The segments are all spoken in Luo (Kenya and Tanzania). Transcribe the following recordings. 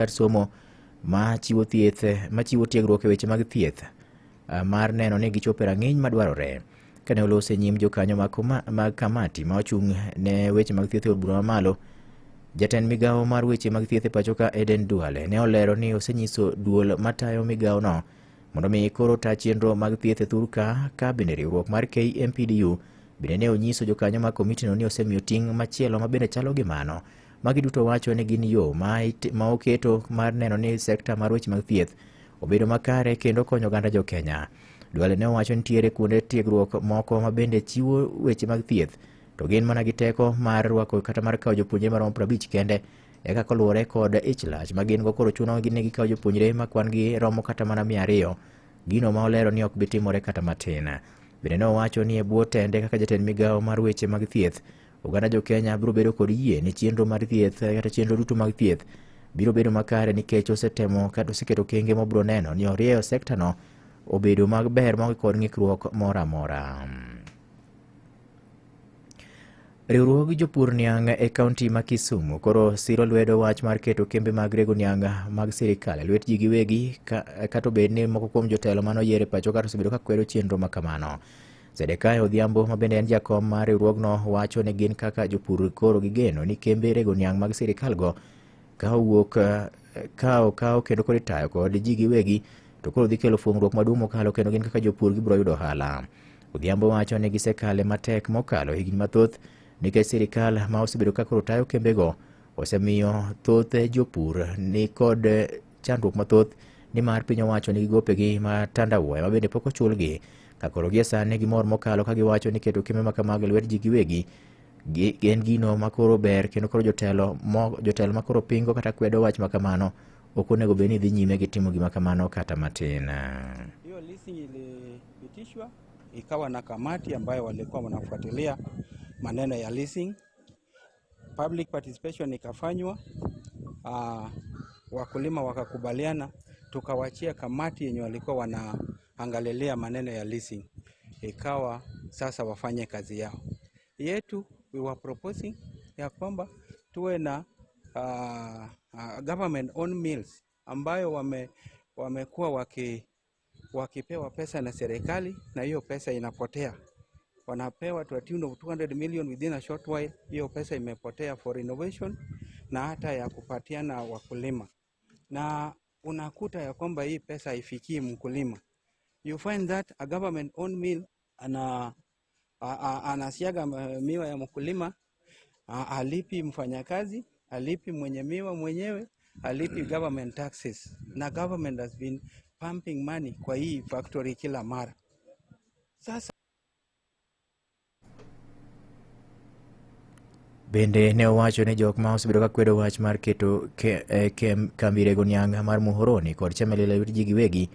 Kar somo ma chiwo thieth ma chiwo tiegruok e weche mag thieth mar neno ni gichopo e rang'iny madwarore. Kane oloso e nyim jokanyo mag kamati ma ochung' ne weche mag thieth e od bura mamalo, jatend migawo mar weche mag thieth e pacho ka Eden Duale ne olero ni osenyiso duol matayo migawono mondo mi koro ta chenro mag thieth e thur ka ka bende riwruok mar KMPDU bende ne onyiso jokanyo mag komitino ni osemiyo ting' machielo ma bende chalo gi mano. Magi duto wacho ni gin yo ma oketo mar neno ni sekta mar weche mag thieth obedo makare kendo konyo oganda jo Kenya. Duale ne owacho nitiere kuonde tiegruok moko ma bende chiwo weche mag thieth to gin mana gi teko mar rwako kata mar kawo jopuonjre maromo 50 kende eka koluwore kod ich lach ma gin go koro chuno gi ni gikawo jopuonjre ma kwan gi romo kata mana 200, gino ma olero ni ok bi timore kata matin. Bende ne owacho ni e bwo tende kaka jatend migawo mar weche mag thieth, oganda jo Kenya biro bedo kod yie ni chenro mar thieth kata chenro duto mag thieth biro bedo makare nikech osetemo kata oseketo okenge mobiro neno ni orieyo sekta no obedo maber maonge kod ng'ikruok moro amora. Riwruog jopur niang' e kaunti ma Kisumu koro siro lwedo wach mar keto kembe mag rego niang' mag sirikal e lwet ji giwegi kata obed ni moko kuom jotelo mane oyier e pacho kata osebedo ka kwedo chenro ma kamano. Zedekiah Odhiambo ma bende en jakom mar riwruogno wacho ni gin kaka jopur koro gigeno ni kembe rego niang' mag sirikal go ka owuok ka okaw kendo koro itayo kod ji giwegi to koro dhi kelo fuong'ruok maduong' mokalo kendo gin kaka jopur gibiro yudo ohala. Odhiambo wacho ni gisekale matek mokalo higni mathoth nikech sirikal ma osebedo ka koro tayo kembego osemiyo thoth jopur ni kod chandruok mathoth nimar piny owacho nigi gopegi ma tandawuoya ma bende pok ochulgi ka koro gie sani gimor mokalo ka giwacho ni keto kembe ma kamago e lwet ji giwegi en gino ma koro ber kendo koro jotelo ma koro pingo kata kwedo wach ma kamano ok onego bed ni dhi nyime gi timo gima kamano kata matin. Hiyo leasing ilipitishwa ikawa na kamati ambayo walikuwa wanafuatilia maneno ya leasing. Public participation ikafanywa, wakulima wakakubaliana, tukawachia kamati yenye walikuwa wanaangalia maneno ya leasing, ikawa sasa wafanye kazi yao. Yetu we were proposing ya kwamba tuwe na government owned mills ambayo wamekuwa wakipewa pesa na serikali na hiyo pesa inapotea. Wanapewa to a tune of 200 million within a short while, hiyo pesa imepotea for innovation na hata ya kupatiana wakulima, na unakuta ya kwamba hii pesa haifikii mkulima. You find that a government owned mill anasiaga miwa ya mkulima, alipi mfanyakazi, alipi mwenye miwa mwenyewe, alipi government taxes, na government has been pumping money kwa hii factory kila mara. Sasa Bende ne owacho ni jok ma osebedo ka kwedo wach mar keto kambi rego niang' mar Muhoroni kod Chemelil e lwet ji giwegi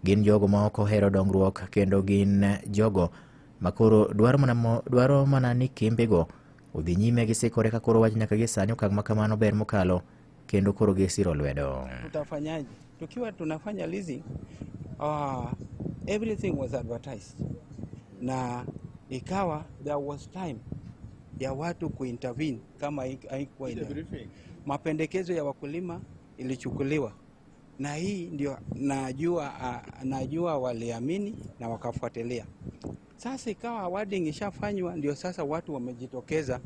gin jogo ma ok ohero dongruok kendo gin jogo ma koro dwaro mana ni kembego odhi nyime gi sikore ka koro wach nyaka gi sani okang' ma kamano ber mokalo kendo koro gisiro lwedo. Tutafanyaje? Tukiwa tunafanya leasing, everything was advertised na ikawa there was time ya watu kuintervene kama haikuwa ina. Mapendekezo ya wakulima ilichukuliwa na hii ndio najua waliamini na wakafuatilia. Sasa ikawa awarding ishafanywa, ndio sasa watu wamejitokeza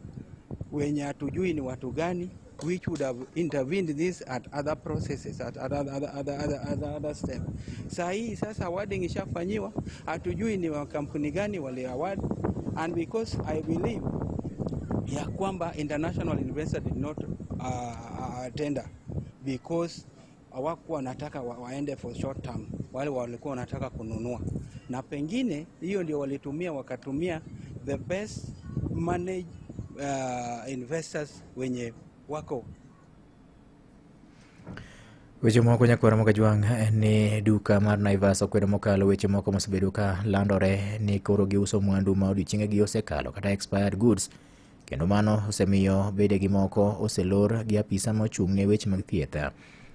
wenye hatujui ni watu gani, which would have intervened this at other processes, at other step. Saa hii sasa awarding ishafanyiwa, hatujui ni wa kampuni gani wali award, and because I believe ya kwamba international investor did not tender because hawakuwa wanataka waende for short term, wale walikuwa wanataka kununua, na pengine hiyo ndio walitumia, wakatumia the best managed investors wenye wako. Weche moko nyakwara Mogajwang' en ni duka mar Naivas okwedo mokalo weche moko mosebedo ka landore ni koro giuso mwandu ma odiochiengegi osekalo kata expired goods, kendo mano osemiyo bedegi moko oselor gi apisa ma ochung' ne weche mag thieth.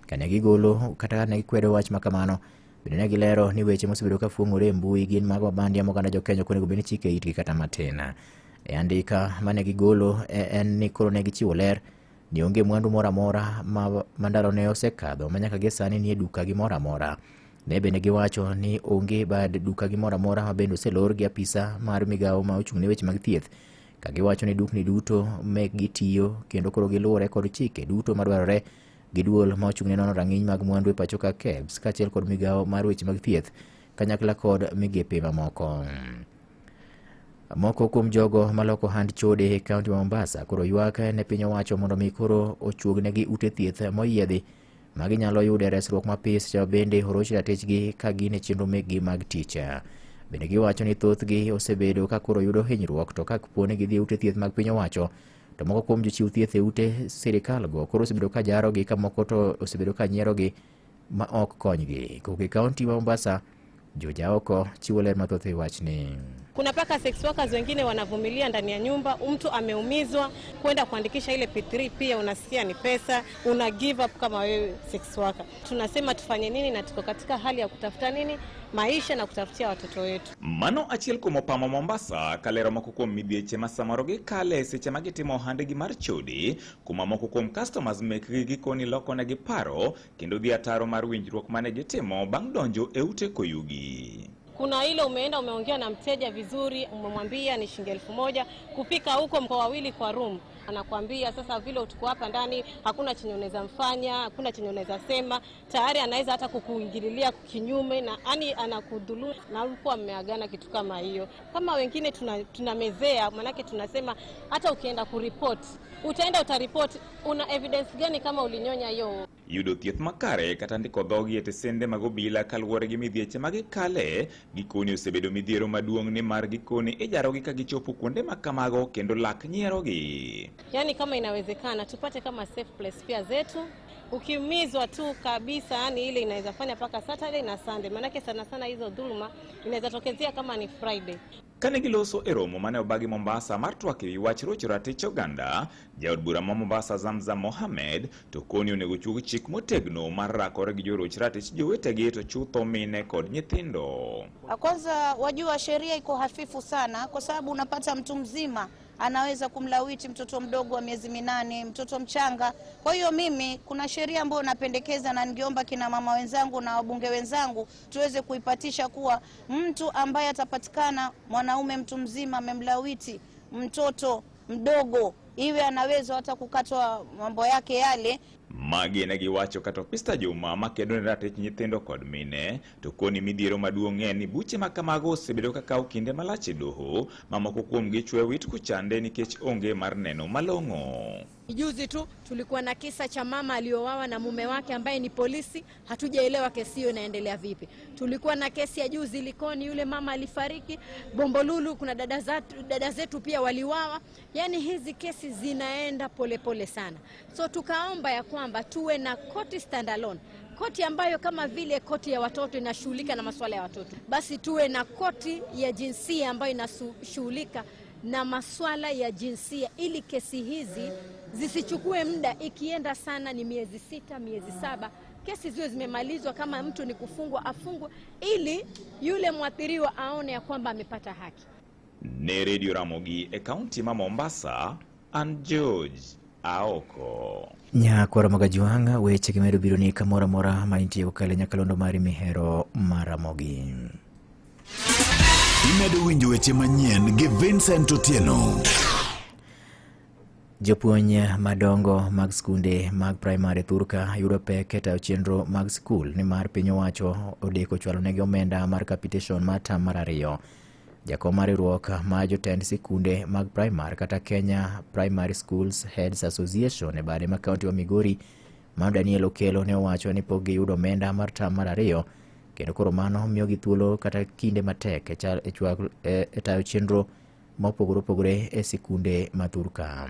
Kane gigolo kata kane gikwedo wach ma kamano, bende ne gilero ni weche mosebedo ka fuong'ore e mbui gin mago mabandia ma oganda jo Kenya ok onego bed ni chike itgi kata matin. E andika mane gigolo en ni koro ne gichiwo ler Ni onge mwandu moro amora ma ndalone osekadho ma nyaka gi sani nie duka gi moro amora. Ne bende giwacho ni onge bad duka gi moro amora ma bende oselor gi apisa mar migawo ma ochung' ne weche mag thieth, ka giwacho ni dukni duto mekgi tiyo kendo koro giluwore kod chike duto madwarore gi duol ma ochung' ne nono rang'iny mag mwandu e pacho ka KEBS kaachiel kod migawo mar weche mag thieth kanyakla kod migepe mamoko. Moko kuom jogo maloko hand chode e kaunti ma Mombasa koro ywak ne piny owacho mondo mi koro ochuognegi ute thieth moyiedhi ma ginyalo yude resruok mapiyo seche ma bende oroch ratichgi ka gin e chenro mekgi mag tich. Bende giwacho ni thothgi osebedo ka koro yudo hinyruok to ka po ni gidhi e ute thieth mag piny owacho to moko kuom jochiw thieth e ute sirikal go koro osebedo ka jarogi ka moko to osebedo ka nyierogi ma ok konygi. Kowuok e kaunti ma Mombasa, Jojaoko chiwo ler mathoth e wachni. Kuna paka sex workers wengine wanavumilia ndani ya nyumba, mtu ameumizwa, kwenda kuandikisha ile P3 pia unasikia ni pesa, una give up kama wewe sex worker. Tunasema tufanye nini, na tuko katika hali ya kutafuta nini maisha na kutafutia watoto wetu. Mano achiel kuom opamo Mombasa kalero moko kuom midhieche ma samoro gikale seche ma gitimo ohandgi mar chode, kuma moko kuom customers mekgi gikoni lokonegi paro kendo dhi ataro mar winjruok mane gitimo bang' donjo e ute koyugi. Kuna ile umeenda umeongea na mteja vizuri, umemwambia ni shilingi 1000, kufika huko mko wawili kwa room, anakuambia sasa vile tuko hapa ndani hakuna chenye unaweza mfanya, hakuna chenye unaweza sema, tayari anaweza hata kukuingililia kinyume na yani anakudhulumu, na mko mmeagana kitu kama hiyo. Kama wengine tunamezea, manake tunasema hata ukienda kuripoti, utaenda utaripoti, una evidence gani kama ulinyonya hiyo? Yudo thieth makare kata ndiko dhogi e tesende mag obila kaluwore gi midhieche ma gikale gikoni osebedo midhiero maduong' nimar gikoni ijarogi ka gichopo kuonde ma kamago kendo lak nyierogi. Yani kama inawezekana tupate kama safe place pia zetu. Ukiumizwa tu kabisa, yani ile inaweza fanya paka Saturday na Sunday, manake sana sana hizo dhuluma inaweza tokezea kama ni Friday. Kane giloso e romo mane obagi Mombasa mar twak ewi wach rocho ratich oganda, jaod bura ma Mombasa Zamzam Mohamed to koni onego chuog chik motegno mar rakore gi joroch ratich jowetegi to chutho mine kod nyithindo. Kwanza wajua sheria iko hafifu sana, kwa sababu unapata mtu mzima anaweza kumlawiti mtoto mdogo wa miezi 8, mtoto mchanga. Kwa hiyo mimi kuna sheria ambayo napendekeza na ningeomba kina mama wenzangu na wabunge wenzangu tuweze kuipatisha kuwa mtu ambaye atapatikana mwanaume mtu mzima amemlawiti mtoto mdogo, iwe anaweza hata kukatwa mambo yake yale. Magi ne giwacho kata Pista Juma makedo ne ratich nyithindo kod mine, to koni midhiero maduong' en ni buche ma kamago osebedo ka kawo kinde malach e doho, ma moko kuomgi chwe wit kuchande nikech onge mar neno malong'o. Juzi tu tulikuwa na kisa cha mama aliowawa na mume wake ambaye ni polisi, hatujaelewa kesi hiyo inaendelea vipi. Tulikuwa na kesi ya juzi Likoni, yule mama alifariki. Bombolulu kuna dada zetu pia waliwawa. Yani hizi kesi zinaenda polepole pole sana. So tukaomba ya kwamba tuwe na koti standalone, koti ambayo kama vile koti ya watoto inashughulika na masuala ya watoto, basi tuwe na koti ya jinsia ambayo inashughulika na masuala ya jinsia, ili kesi hizi zisichukue muda. Ikienda sana ni miezi 6, miezi 7, kesi ziwe zimemalizwa. Kama mtu ni kufungwa afungwe, ili yule mwathiriwa aone ya kwamba amepata haki. Ne Radio Ramogi e kaunti ma Mombasa, an George Aoko. Nyakwar Magajuang', weche gi medo biro ni kamoro amora ma intie kokalo e nyakalondo mari mihero mar Ramogi. Imedo winjo weche manyien gi Vincent Otieno. Jopuonj madongo mag skunde mag primary thurka yudo pek e tayo chenro mag skul nimar piny owacho odeko chwalo negi omenda mar capitation mar tam mar 2. Jakom mar riwruok mar jotend sikunde mag primary kata Kenya Primary Schools Heads Association e bade ma kaunti wa Migori, Mano Daniel Okelo ne owacho ni pok giyudo omenda mar tam mar 2, kendo koro mano miyogi thuolo kata kinde matek e tayo chenro mopogore opogore e sikunde ma thurka.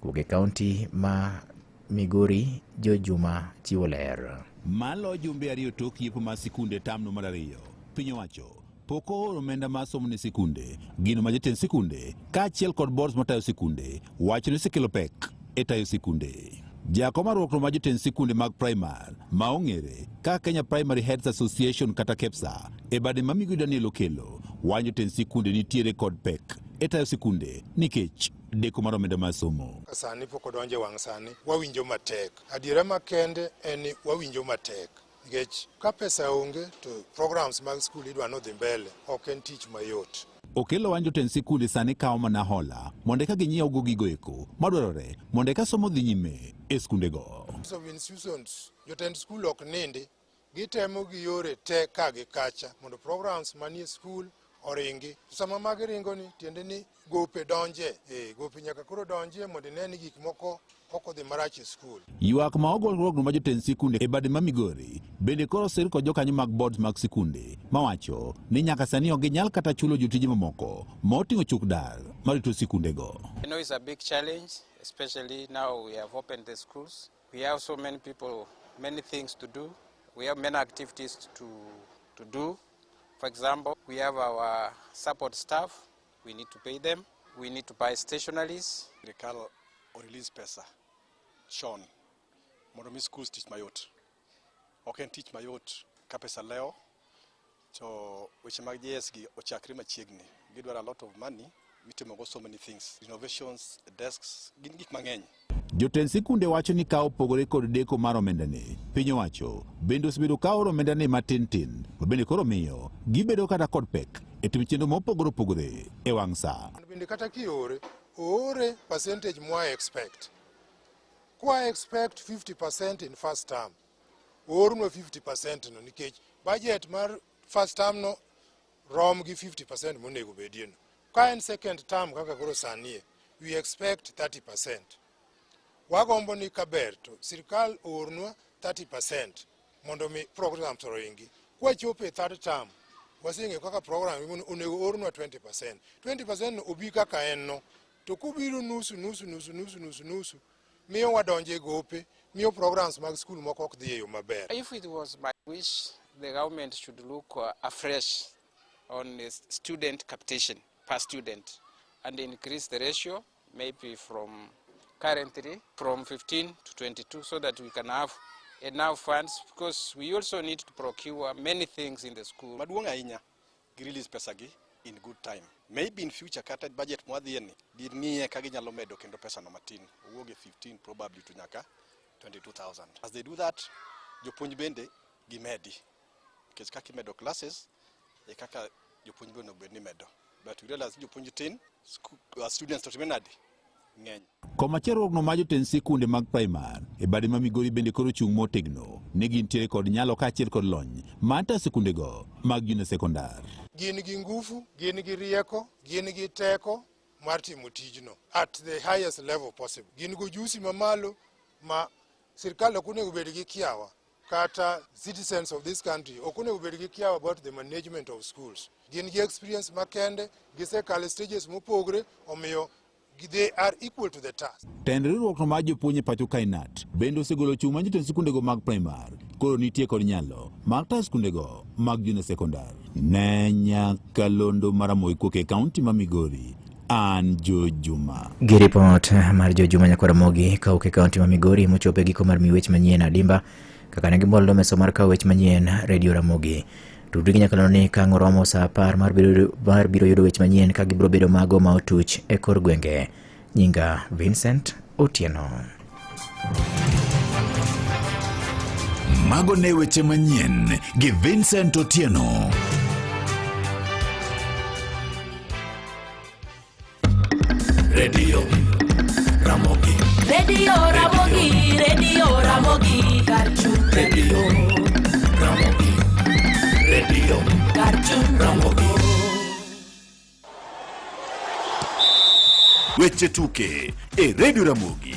Kowuok e kaunti ma Migori, Jojuma chiwo ler. Malo jumbe 2 tok yepo mar sikunde tamno mar 2, piny owacho pok ooro omenda mar somo ne sikunde, gino ma jotend sikunde kaachiel kod boards matayo sikunde wacho ni osekelo pek e tayo sikunde. Jakom mar riwruok mar jotend sikunde mag primar ma ong'ere kaka Kenya Primary Heads Association kata KEPSA e bade ma Migosi Daniel Okelo wacho jotend sikunde nitiere kod pek e tayo sikunde nikech deko mar omenda mar somo. Sani pok odonjo e wang' sani, wawinjo matek. Adiera makende en ni wawinjo matek. Nikech ka pesa onge to programs mag skul idwa nodhi mbele, ok en tich mayot. Okello wacho jotend sikunde sani kawo mana hola mondo eka ginyiew gigo eko madwarore mondo eka somo dhi nyime e skundego. Of institutions, jotend skul ok nindi, gitemo gi yore te ka gi kacha mondo programs manie skul oringi. Sama magi ringo ni tiende ni gope donje, gope nyaka koro donje mondo ine ni gik moko ok odhi marach e skul. Ywak ma ogol riwruogno mar jotend sikunde e bade ma Migori bende koro osir kod jokanyo mag boards mag sikunde mawacho ni nyaka sani ok ginyal kata chulo jotije mamoko moting'o chuk dar marito sikundego. I know it's a big challenge, especially now we have opened the schools. We have so many people, many things to do. We have many activities to do. For example, we have our support staff. We need to pay them. We need to buy stationaries. Sirikal o release pesa chon mondo mi schools tich mayot. Ok en tich mayot ka pesa lewo to weche mag JS gi ochakre machiegni. Gidwaro a lot of money mitimogo so many things. Renovations, desks, gin gik mang'eny. Jotend sikunde wacho ni ka opogore kod deko mar omendani, piny owacho bende osebedo ka oro omendani matin tin, ma bende koro miyo gibedo kata kod pek e timo chenro mopogore opogore e wang' sa. Bende kata kiore, oore percentage mwa expect. Kwa expect 50% in first term, oornwa 50% no nikech budget mar first term no rom gi 50% monego bedie no. Ka en second term kaka koro sanie, we expect 30%. Wagombo ni kaber to sirikal oornwa 30% mondo mi programs oringi. Kwachopo e third term, waseng'eyo kaka program onego oornwa 20%. 20% no obi kaka en no, to kobiro nusu nusu nusu nusu nusu nusu, miyo wadonjo e gope, miyo programs mag skul moko ok dhi e yo maber. If it was my wish, the government should look afresh on the student capitation per student and increase the ratio maybe from currently from 15 to 22 so that we can have enough funds, because we also need to procure many things in the school. Maduong' ahinya gi release pesa gi in good time. Maybe in future kata budget mwadhiye ni ging'iye ka ginyalo medo kendo pesa no matin owuog e 15 probably to nyaka 22,000. As they do that, jopuonj bende gimedi nikech kaka imedo classes e kaka jopuonj bende onego bed ni imedo. But we realize jopuonj tin, students to time nade ng'eny. Komachielo riwruogno mar jotend sikunde mag primar e bade ma Migori bende koro chung' motegno ni gintiere kod nyalo kaachiel kod lony mar tayo sikundego mag junior sekondar. Gin gi ngufu, gin gi rieko, gin gi teko mar timo tijno at the highest level possible. Gin gi ujusi mamalo ma sirikal ok onego bed gi kiawa kata citizens of this country ok onego bed gi kiawa about the management of schools. Gin gi experience makende, gisekalo stages mopogre, omiyo they are equal to the task. Tend riwruokno mar jopuonj e pacho kae KNUT bende osegolo chung' mar jotend sikundego mag primar koro nitie kod nyalo mar tayo sikundego mag junior sekondar. Ne nyakalondo mar Ramogi kowuok e kaunti ma Migori, an Joe Juma. Gi ripot mar Joe Juma nyakwar Ramogi kawuok e kaunti ma Migori mochopo e giko mar mi weche manyien adimba kaka ne gimolo meso mar kawo weche manyien Radio Ramogi. Tudri gi nyakalondo ni ka ang' oromo saa 10 mar biro yudo weche manyien ka gibiro bedo mago ma otuch e kor gwenge. Nyinga Vincent Otieno. Mago ne weche manyien gi Vincent Otieno. Radio Ramogi. Radio Ramogi, Radio Ramogi, Karchu. Radio Ramogi. Radio Karchu. Ramogi. Weche tuke e Radio Ramogi.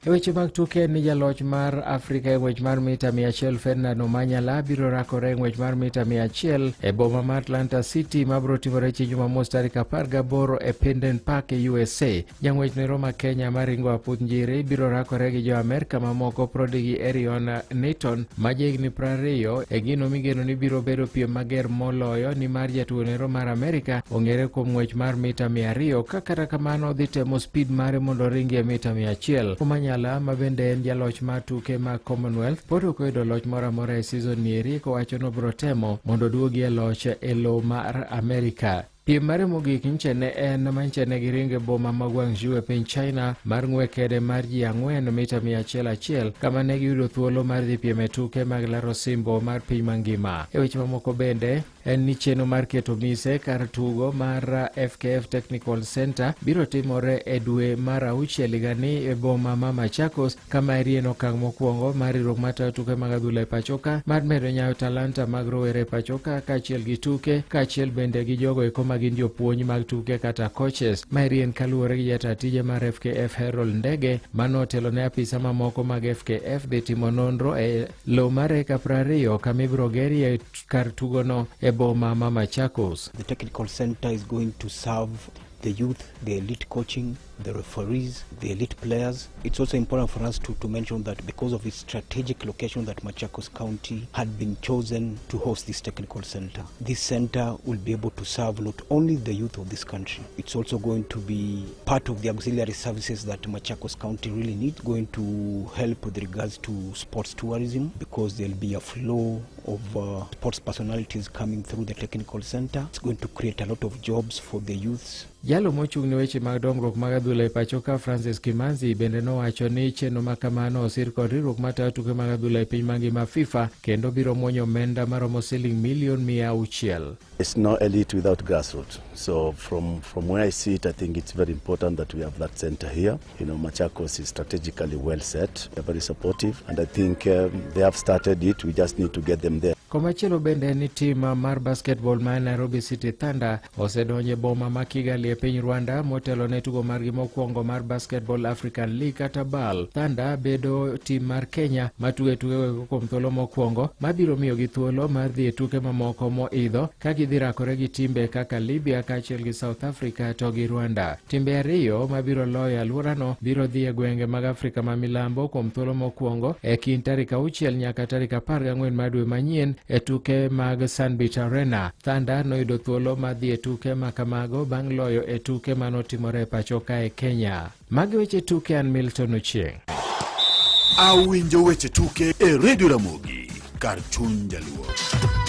E weche mag tuke ni jaloch mar Afrika e ng'wech mar mita 100 Ferdinand Omanyala biro rakore e ng'wech mar mita 100 e boma mar Atlanta City mabiro timore chieng' Jumamos tarik 18 e Penden Park e USA. Jang'wech nero ma Kenya maringo aputh njiri biro rakore gi jo Amerka mamoko Prodigy Erion Newton ma jahigni 20 e gino migeno ni biro bedo piem mager moloyo nimar jatugo nero mar Amerka ong'ere kuom ng'wech mar mita 200 ka kata kamano odhi temo speed mare mondo oringi e mita 100. Omanyala ma bende en jaloch mar tuke mag Commonwealth pod ok oyudo loch moro amora e season ni eri kowacho ni obiro temo mondo oduogi e loch e lowo mar Amerika. Piem mare mogik nche ne en manche ne giringo e boma ma Guangzhou e piny China mar ng'we kede mar ji 4 mita 101 kama ne giyudo thuolo mar dhi piem e tuke mag laro osimbo mar piny mangima. E weche mamoko bende en ni chenro mar keto mise kar tugo mar FKF Technical Center biro timore e dwe mar auchiel higani e boma ma Machakos kama eri en okang' mokwongo mar riwruok matayo tuke mag adhula e pachoka mar medo nyayo talanta mag rowere e pachoka kaachiel gi tuke kaachiel bende gi jogo eko ma gin jopuonj mag tuke kata coaches. Ma eri en kaluwore gi jata tije mar FKF Harold Ndege manotelo ne apisa mamoko mag FKF dhi timo nonro e lowo mar eka 20 kama ibiro gerie kar tugono e boma ma Machakos. The technical center is going to serve the youth, the elite coaching, the referees, the elite players. It's also important for us to mention that because of its strategic location that Machakos County had been chosen to host this technical center. This center will be able to serve not only the youth of this country, it's also going to be part of the auxiliary services that Machakos County really needs, going to help with regards to sports tourism because there'll be a flow of sports personalities coming through the technical center. It's going to create a lot of jobs for the youths. Jalo mochung' ne weche mag dongruok mag adhula e pacho ka Francis Kimanzi bende nowacho ni chenro ma kamano osir kod riwruok matayo tuke mag adhula e piny mangima FIFA kendo biro muonyo omenda maromo siling milion 600. It's no elite without grassroots. So from where I see it, I think it's very important that we have that center here. Machakos is strategically well set. They're very supportive, and I think they have started it. We just need to get them there. Komachielo bende en ni tim mar basketball mar Nairobi City Thunder osedonjo e boma ma Kigali e piny Rwanda motelo ne tugo margi mokwongo mar Basketball African League kata BAL. Thunder bedo tim mar Kenya matugo e tukego kuom thuolo mokwongo mabiro miyogi thuolo mar dhi e tuke mamoko moidho ka gidhi rakore gi timbe kaka Libya kaachiel gi South Africa to gi Rwanda. Timbe ariyo mabiro loyo alworano biro dhi e gwenge mag Afrika ma milambo kuom thuolo mokwongo e kind tarik 6 nyaka tarik 14 mar dwe manyien e tuke mag Sunbit Arena. Thunder noyudo thuolo mar dhi e tuke ma kamago bang' loyo e tuke manotimore e pacho kae Kenya. Magi weche tuke, an Milton Ochieng'. Awinjo weche tuke e Radio Ramogi kar chuny jaluo.